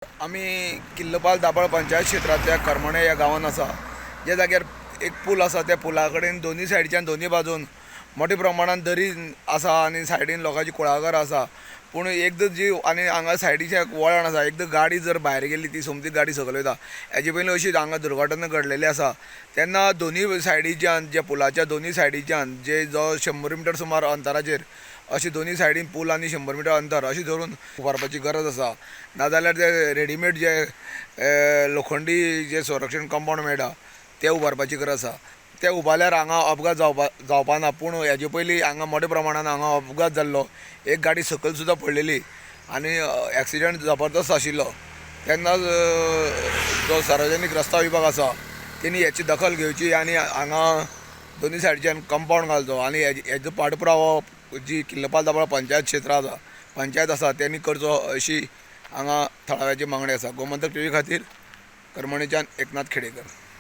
आमी किल्लपाल दाबाळ पंचायत क्षेत्रांतल्या करमणे ह्या गांवांत आसा, ज्या जाग्यार एक पूल आसा. त्या पुला कडेन दोनूय सायडीच्यान दोनूय बाजून मोठ्या प्रमाणान दरी आसा आनी सायडीन लोकांची कुळागरां आसा. पूण एकदां जी आनी हांगा सायडीचें एक वळण आसा, एकदां गाडी जर भायर गेली ती सोमती गाडी सकयल वयता. हेजे पयलीं अशी हांगा दुर्घटना घडलेली आसा. तेन्ना दोनूय सायडीच्यान ज्या पुलाच्या दोनूय सायडीच्यान जे जो 100 मिटर सुमार अंतराचेर अशें दोनूय सायडीन पूल आनी 100 मिटर अंतर अशें धरून उबारपाची गरज आसा. नाजाल्यार ते रेडीमेड जे लोखंडी जे संरक्षण कंपाउंड मेळटा ते उबारपाची गरज आसा. ते उबारल्यार हांगा अपघात जावपा ना. पूण हेजे पयलीं हांगा मोठ्या प्रमाणान हांगा अपघात जाल्लो. एक गाडी सकयल सुद्दां पडलेली आनी एक्सिडंट जबरदस्त आशिल्लो. तेन्ना जो सार्वजनीक रस्ता विभाग आसा तेणी हेची दखल घेवची आनी हांगा दोनूय सायडीच्यान कंपाउंड घालचो आनी हेजो पाठपुरावो जी किल्लपाल दाबाळ पंचायत क्षेत्र आसा, पंचायत आसा, तेणी करचो अशी हांगा थळाव्याची मागणी आसा. गोमंतक टीव्ही खातीर करमणेच्यान एकनाथ खेडेकर.